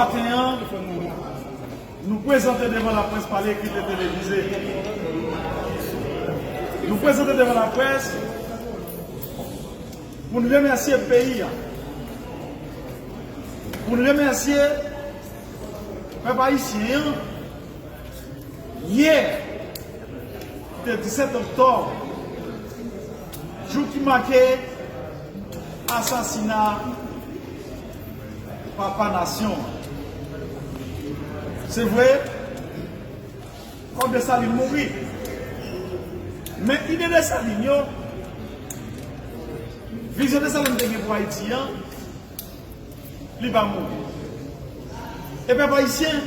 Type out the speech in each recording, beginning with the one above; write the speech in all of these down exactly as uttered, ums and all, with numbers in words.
Maten an, nou prezante devan laprès, pa ekri, televize. Nou prezante devan laprès pou n remèsye peyi a, pou n remèsye pèp ayisyen an. Yè, ki te disèt oktòb, jou ki make asasina papa nasyon an. Se vre, kò Desalin mouri. Men ide Desalin yo, vizyon Desalin te gen pou Ayiti an, li pa mouri. E pèp ayisyen,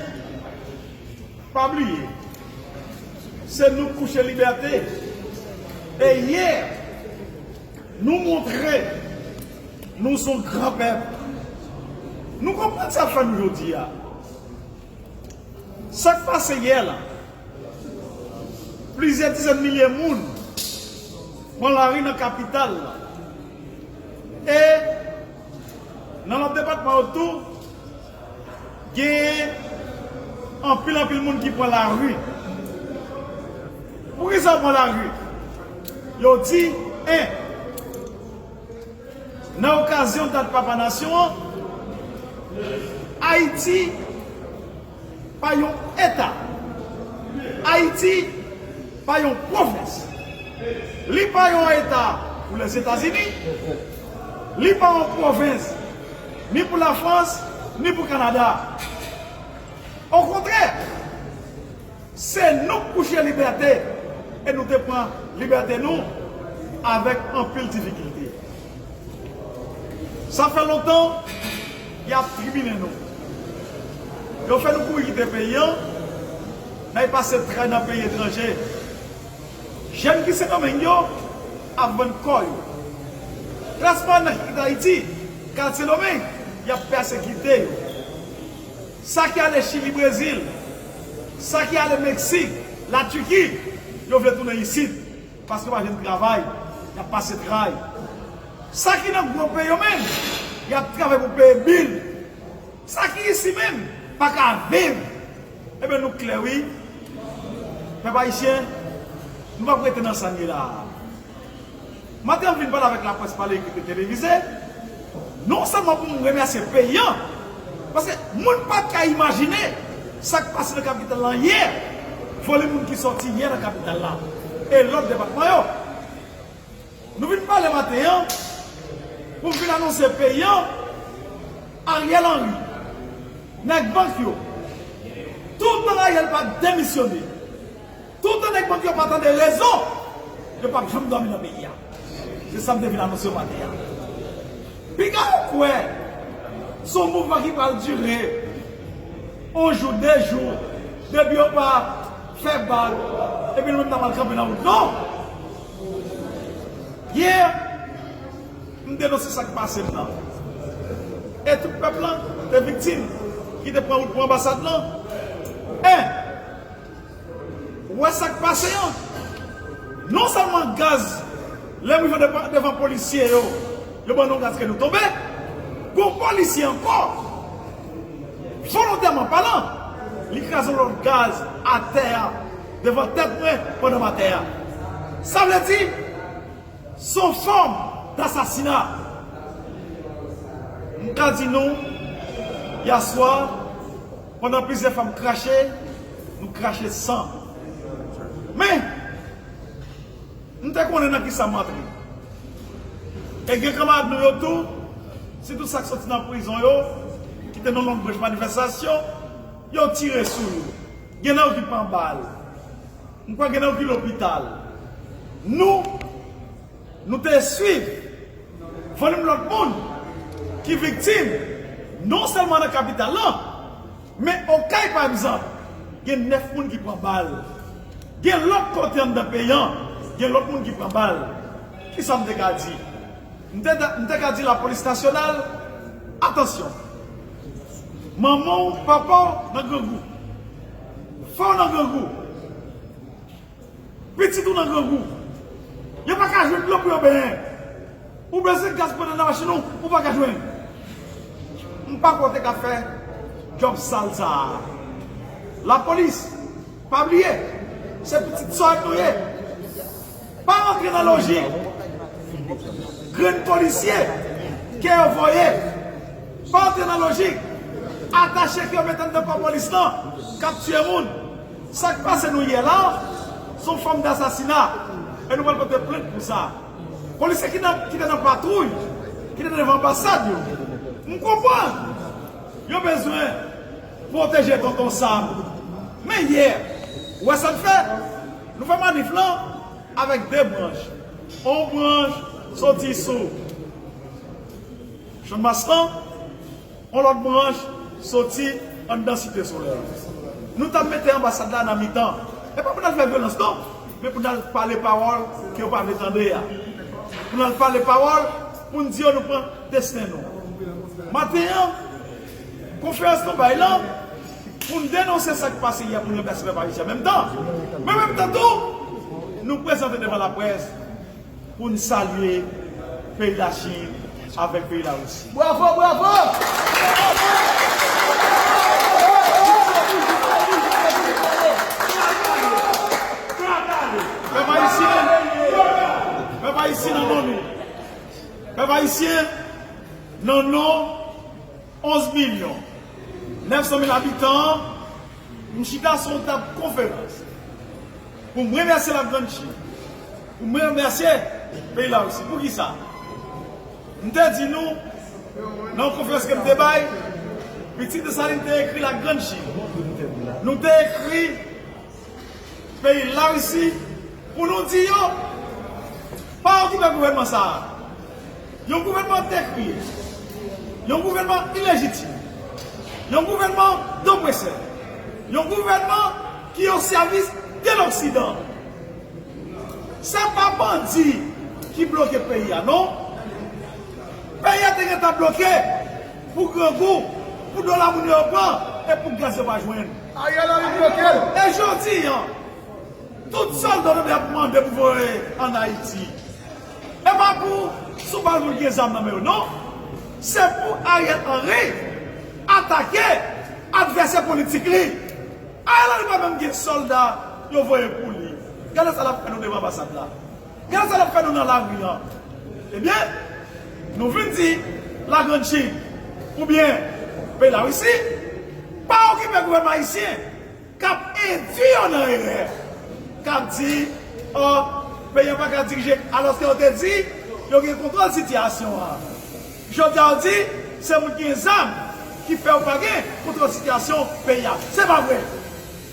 pa bliye, se nou k kouche libète. E yè, nou montre nou se yon gran pèp. Nou konprann sa k fè nou jodi a. Sa k pase yè la, plizyè dizèn milye moun pran lari nan kapital la. E nan lòt depatman yo tou, gen anpil, anpil moun ki pran lari. Poukisa yo pran lari? Yo di, en, nan okazyon dat papa nasyon an, Ayiti pa yon eta. Ayiti pa yon pwovens. Li pa yon eta pou Lèzetazini. Li pa yon pwovens ni pou Lafrans, ni pou Kanada. Okontrè, se nou k kouche libète, e nou te pran libète nou avèk anpil difikilte. Sa fè lontan y ap tribinen nou. Yo fè nou kouri kite peyi an, n al pase tray nan peyi etranje. Jèn ki Sendomeng yo ap vann kò yo. Klas mwayèn nan ki kite Ayiti, k al Sendomeng, y ap pèsekite yo. Sa ki ale Chili, Brezil, sa ki ale Meksik, Latiki, yo vle tounen isit, paske yo pa jwenn travay, y ap pase tray. Sa ki nan gwo peyi yo menm, y ap travay pou peye bil. Sa ki isi menm pa ka viv. Ebyen, nou klè wi. Pèp ayisyen, nou p ap rete nan sa n ye la a. Maten an, m vin pale avèk laprès, pale ekri, televize, non sèlman pou m remèsye peyi an, paske moun pa t ka imajine sa k pase nan kapital lan yè, volim moun ki sòti yè nan kapital la, e lòt depatman yo. Nou vin pale maten an pou m vin anonse peyi an, Ariel Henry, nèg bank yo, toutan Ariel pa demisyone, toutan nèg bank yo pa tande rezon, yo p ap janm dòmi nan peyi a. Se sa m te vin anonse w maten an. Piga yo kwè se yon mouvman ki pral dire yon jou, de jou, depi yo pa fè bak, epi nou menm n ap al kanpe nan wout. Non! Yè, m denonse sa k pase m nan. E tout pèp lan te viktim, ki te pran wout pou anbasad lan. E, ou wè sa k pase an? Non sèlman gaz, lè m rive devan, devan polisye yo, yo ban nou gaz ke nou tonbe. Gon polisye ankò, volontèman palan, li kraze yon lòt gaz atè a, devan tèt mwen, pandan m atè a. Sa vle di, se yon fòm dasasina. M ka di nou, yèswa, pandan plizyè fwa m krache, nou krache san. Men, m te konnen nan kisa m antre. E gen kanmarad nou yo tou, sitou sa k soti nan prizon yo, ki te nan long branch manifestasyon, yo tire sou yo. Gen nan yo ki pran bal. M kwè gen nan yo ki lopital. Nou, nou te swiv volim lòt moun ki viktim, non sèlman nan kapital lan, men Okay, pa egzanp, gen nèf moun ki pran bal. Gen lòt kote anndan peyi an, gen lòt moun ki pran bal. Kisa m te ka di? M te, m te ka di lapolis nasyonal, atansyon. Manman w, papa w nan grangou. Frè w nan grangou. Pitit ou nan grangou. Yo pa ka jwenn dlo pou yo benyen. Ou bezwen gaz pou antre nan machin ou, ou pa ka jwenn. M pa kwè w te ka fè djòb sal sa a. Lapolis, pa bliye, se pitit sòt nou ye. Pa rantre nan lojik grenn polisye ke yo voye. Pa rantre nan lojik atache ke yo mete anndan kò polis lan k ap tiye moun. Sa k pase nou yè la, se yon fòm dasasina. E nou pral pote plent pou sa. Polisye ki nan, ki te nan patwouy, ki te devan anbasad yo. M konprann. Yo bezwen pwoteje tonton Sam. Men yè, ou wè sa n fè? Nou fè manif lan avèk de branch. On branch soti sou Channmas lan, on lòt branch soti anndan Site Solèy. Nou t ap mete anbasad la nan mitan. E pa pou n al fè vyolans non, men pou n al pale pawòl ke yo pa vle tande a. Pou n al pale pawòl, pou n di yo nou pran desten nou. Maten an, konferans nou bay lan, pou n denonse sa k pase yè, pou n ranplase pèp ayisyen an menm tan. Men menm tan tou, nou prezante devan laprès pou n salye peyi Lachin avèk peyi Larisi. Bravo, bravo! Pèp ayisyen, pèp ayisyen nan non nou. Pèp ayisyen, nan non onz milyon nèf san mil abitan an, m chita sou yon tab konferans pou m remèsye Lagrann Chin, pou m remèsye peyi Larisi. Poukisa? M te di nou, nan yon konferans ke m te bay, pitit Desalin te ekri Lagrann Chin. Nou te ekri peyi Larisi pou nou di yo, pa okipe gouvènman sa a. Yon gouvènman dekriye, yon gouvènman ilejitim, yon gouvènman dopresè, yon gouvènman ki o sèvis de Loksidan. Se pa bandi ki bloke peyi a, non. Peyi a te gentan bloke pou grangou, pou dola moun yo pran, e pou gaz yo pa jwenn. Ariel Henry bloke l. E jodi an, tout sòlda nou ap mande pou voye ann Ayiti. E pa pou sou bal moun gen zam nan men yo, non. Se pou Ariel Henry atake advèsè politik li. Ariel Henry pa menm gen sòlda yo voye pou li. Gade sa l ap fè nou devan anbasad la. Gade sa l ap fè nou nan lari an. Ebyen, nou vin di Lagrann Chin oubyen peyi Larisi pa okipe gouvènman ayisyen k ap endui yo nan erè, k ap di, o, peyi an pa ka dirije, alòske yo te di yo gen kontwòl sitiyasyon an. Jodi a, yo di se moun ki gen zam ki fè yo pa gen kontwòl sitiyasyon peyi a. Se pa vre.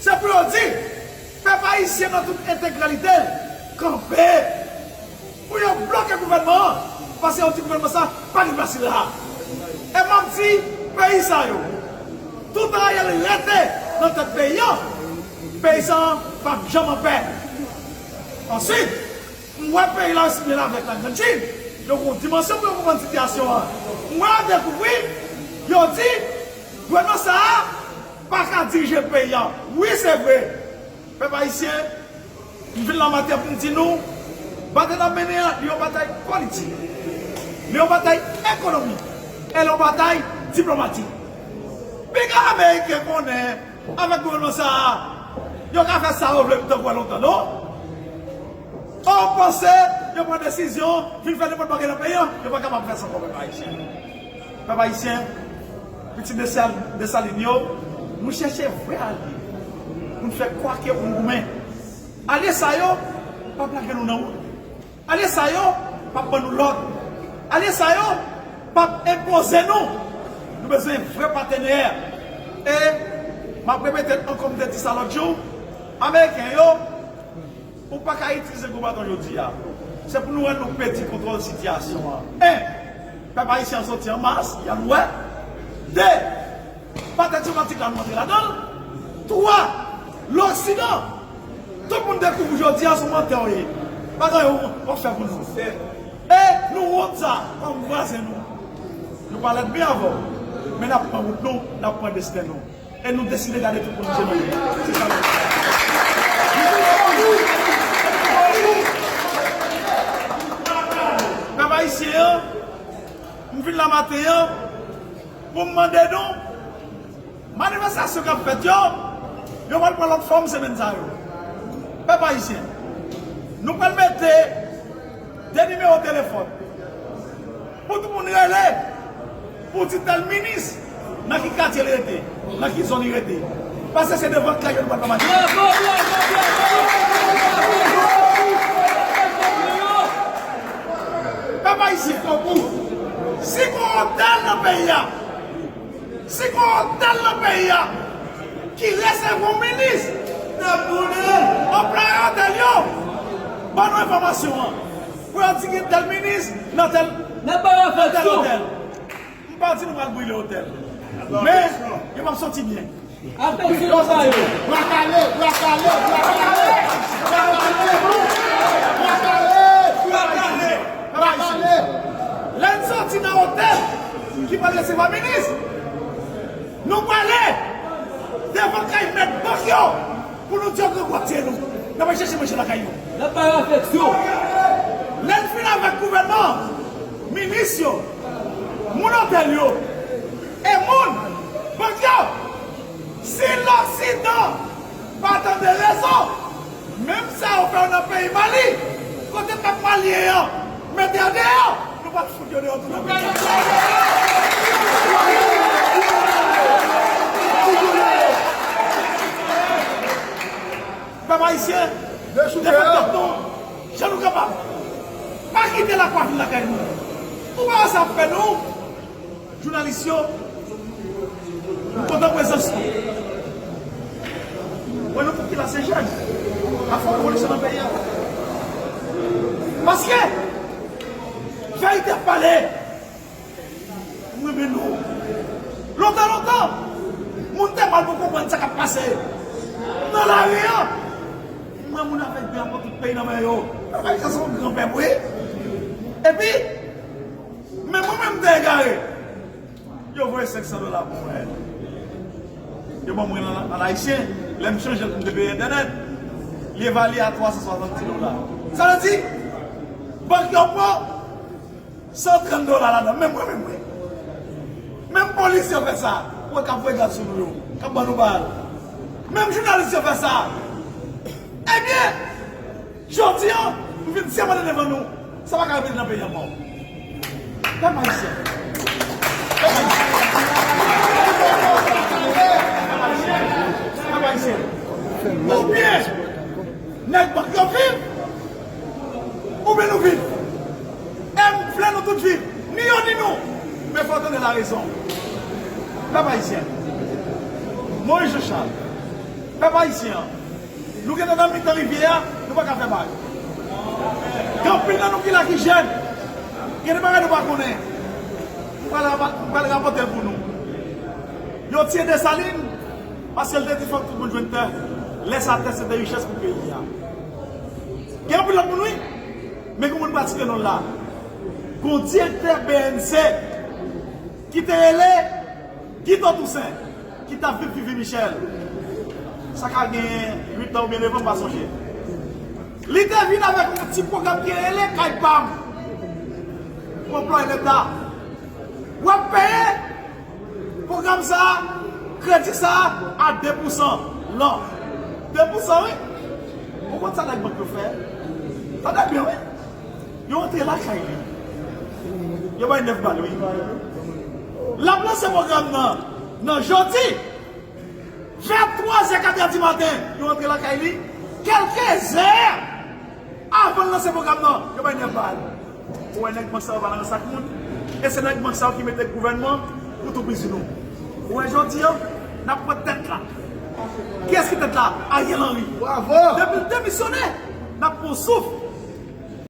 Se pou yo di, pèp ayisyen nan tout entegralite l, kanpe pou yo bloke gouvènman an, paske yo di gouvènman sa pa gen plas li la. E m ap di peyi sa yo, toutan Ariel rete nan tèt peyi an, peyi sa an p ap janm anpè. Answit, m wè peyi la osi byen avèk Lagrann Chin, yo gen yon dimansyon pou yo konprann sitiyasyon an. M wè yo dekouvri, yo di, gouvènman sa a pa ka dirije peyi an. Wi, se vre. Pèp ayisyen, m vin la maten pou m di nou, batay n ap mennen an, li yon batay politik, li yon batay ekonomik, e li yon batay diplomatik. Piga ameriken konnen avèk gouvènman sa a, yo ka fè sa yo vle, m tankou wè lontan, non? Ou panse yo pran desizyon, vin fè nenpòt bagay nan peyi an, yo pa kapab fè sa ankò, pèp ayisyen. Pèp ayisyen, pitit Desal-, Desalin yo, nou chèche vrè alye pou n fè kwa ke pou n goumen. Alye sa yo p ap lage nou nan wout. Alye sa yo p ap ban nou lòd. Alye sa yo p ap enpoze nou. Nou bezwen vrè patenè. E m ap repete l ankò, m te di sa lòt jou, Ameriken yo, ou pa ka itilize gwo baton jodi a. Se pou nou wè nou pèdi kontwòl sitiyasyon an. En, pèp ayisyen an soti an mas, y al wè. De, batay diplomatik la, nou antre ladan l. Twa, Loksidan. Tout moun dekouvri jodi a se yon mantè w ye. Pa gen anyen w ap fè pou nou. E nou wont sa kòm vwazen nou. Nou pa lènmi avè w, men n ap pran wout nou, n ap pran desten nou. E nou deside gade tout moun je nan je. Se sa nou fè. Pèp ayisyen an, m vin la maten an pou m mande nou, Manifestasyon k ap fèt yo, yo pral pran lòt fòm semèn sa yo. Pèp ayisyen, nou pral mete de nimewo telefòn pou tout moun rele pou di tèl minis nan ki katye li rete, nan ki zòn li rete. Paske se devan kay yo nou pral fè manifestasyon. Pèp ayisyen, si gon otèl nan peyi a, si gon otèl nan peyi a ki resevwa yon minis, anplwaye otèl yo ban nou enfòmasyon an pou yo di gen tèl minis nan tèl, nan tèl otèl. M pa di nou pral brile otèl, men yo p ap soti byen. Afeksyon yo ba yo. Bwa kale, bwa kale, bwa kale, bwa kale, bwa kale, bwa kale, bwa kale. Lè n soti nan otèl ki pral resevwa minis, nou prale devan kay mèt bank yo pou nou di yo grangou ap tiye nou. N ap al chèche manje lakay nou. N ap bay afeksyon. Lè n fin avèk gouvènman, minis yo, moun otèl yo e moun bank yo, si Loksidan pa tande rezon, menm sa yo fè yo nan peyi Mali, kote pèp malyen an mete yo deyò, nou pral fout yo deyò tou nan peyi a. Pèp ayisyen, defann tèt nou jan nou kapab. Pa kite lakwa vin lakay nou. Ou pa wè sa ap fè nou? Jounalis yo, m kontan prezans nou. Wè nou pou ki la se jèn. A fò revolisyon nan peyi a. Paske verite ap pale. M renmen nou. Lontan, lontan, moun te mal pou konprann sa k ap pase nan lari a. M wè moun avèk drapo tout peyi nan men yo. Sa se yon gran pèp, wi. Epi, men mwen menm, m te egare. Yo voye senk san dola pou mwen. Yo ban mwen an, an ayisyen. Lè m chanje l pou m te peye entènèt, li evalye a twa san swasanndis dola. Sa vle di, bank yo pran san trant dola ladan, menm mwen, menm mwen. Menm polis yo fè sa, ou wè k ap voye gaz sou nou yo, k ap ban nou bal. Menm jounalis yo fè sa. Ebyen, jodi a, m vin sèmante devan nou, sa pa ka repete nan peyi ankò. Pèp ayisyen. Pèp ayisyen. Pèp ayisyen. Oubyen, nèg bank yo viv, oubyen nou viv. E m vle nou tout viv, ni yo ni nou. Men fò tande larezon. Pèp ayisyen. Moyiz Jan Chal. Pèp ayisyen an. Nou gentan nan mitan rivyè a, nou pa ka fè bagay. Gen anpil nan nou ki la ki jèn. Gen de bagay nou pa konnen. M pral rapa-, m pral rapòte l pou nou. Yo tiye Desalin paske l te di fòk tout moun jwenn tè. Lè sa, tè se te richès pou peyi a. Gen anpil lòt moun, wi. Men gen moun pratike non l la. Gon direktè B N C ki te rele Guito Toussaint, ki t ap viv Vivi Michel. Sa ka gen uit an oubyen nèf an, m pa sonje. Li te vin avèk yon ti pwogram ki rele Kay Pa M. Pou anplwaye leta. W ap peye pwogram sa a, kredi sa a, a de pousan lan. De pousan, wi. Ou konn sa nèg bank yo fè? Tande byen, wi. Yo antre lakay li. Yo bay nèf bal, wi. L ap lanse pwogram nan, nan jodi, vè twazè, katrè di maten, yo antre lakay li. Kèlke zè avan l lanse pwogram nan, yo bay nèf bal. Ou wè nèg bank sa yo pa nan ransak moun. E se nèg bank sa yo ki mete gouvènman pou toupizi nou. Ou wè jodi a, n ap pran tèt la. Kiyès ki tèt la? Ariel Henry. Bravo! Depi l demisyone, n ap pran souf.